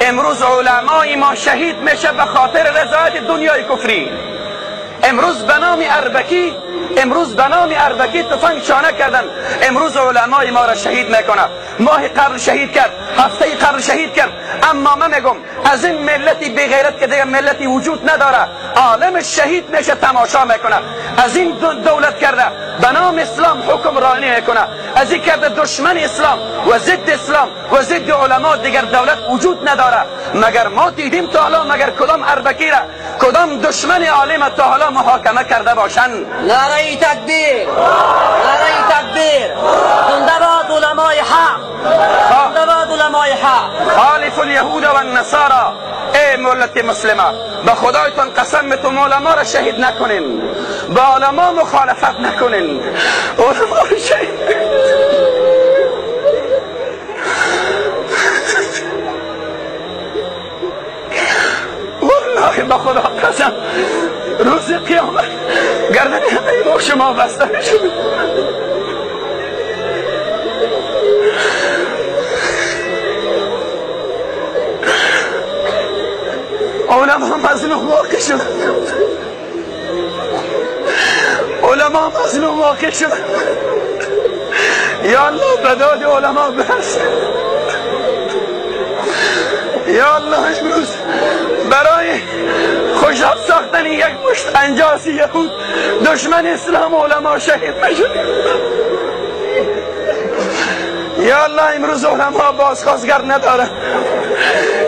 امروز علمای ما شهید میشه به خاطر رضایت دنیای کفری. امروز به نام اربکی، امروز به نام اربکی تفنگ شانه کردن. امروز علمای ما را شهید میکنه. ماه قبل شهید کرد، هفته قبل شهید کرد. اما من میگم از این ملتی بی غیرت که دیگه ملتی وجود نداره، عالم شهید میشه تماشا میکنه. از این دولت کرده به نام اسلام حکم رانی میکنه، از این کرده دشمن اسلام و ضد اسلام و ضد علما. دیگر دولت وجود نداره. مگر ما دیدیم تا حالا مگر کدام اربکی را، کدام دشمن عالم تا حالا محاکمه کرده باشن؟ نعره تکبیر، نعره تکبیر، زنده باد علمای حق، زنده باد علمای حق. خالف الیهود و النصارى. ای ملت مسلمه، به خدایتان قسم میتم علما را شهید نکنین، با علما مخالفت نکنین، علما را شهید نکنین. والله به خدا قسم روز قیامت گردن همه ما شما بسته میشه. علما مظلوم واقع شدن، علما مظلوم واقع شدن. یا الله به داد علما برس. یا الله امروز برای خوشحال ساختن یک مشت انجاس یهود دشمن اسلام علما شهید میشدیم. یا الله امروز علما بازخواستگر نداره.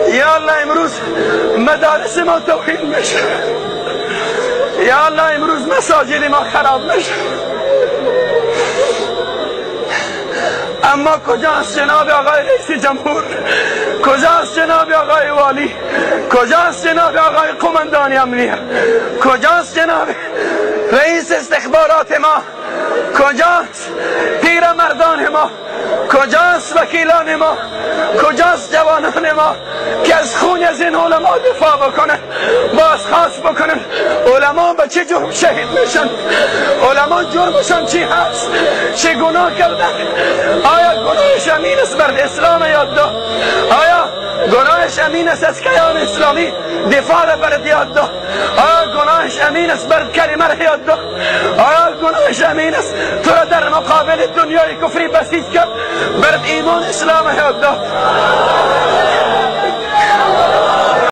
یا الله امروز مدارس ما توهین میشه. یا الله امروز مساجد ما خراب میشه. اما کجاست جناب آقای رئیس جمهور؟ کجاست جناب آقای والی؟ کجاست جناب آقای قماندان امنیه؟ کجاست جناب رئیس استخبارات ما؟ کجاست پیرمردان ما؟ کجاست وکیلان ما؟ کجاست جوانان ما که از خون از این علما دفاع بکنن، بازخواست بکنن؟ علما به چه جرم شهید میشن؟ علما جرمشان چی هست؟ چه گناه کردن؟ آیا گناهش امین است بر اسلام یاد داد؟ آیا گناهش امین است از کیان اسلامی دفاع را بر یاد داد؟ آیا گناهش امین است بر کلمه را یاد داد؟ آیا گناهش امین است تو را در مقابل دنیای کفری بسیج کرد بر ایمان اسلام یاد داد؟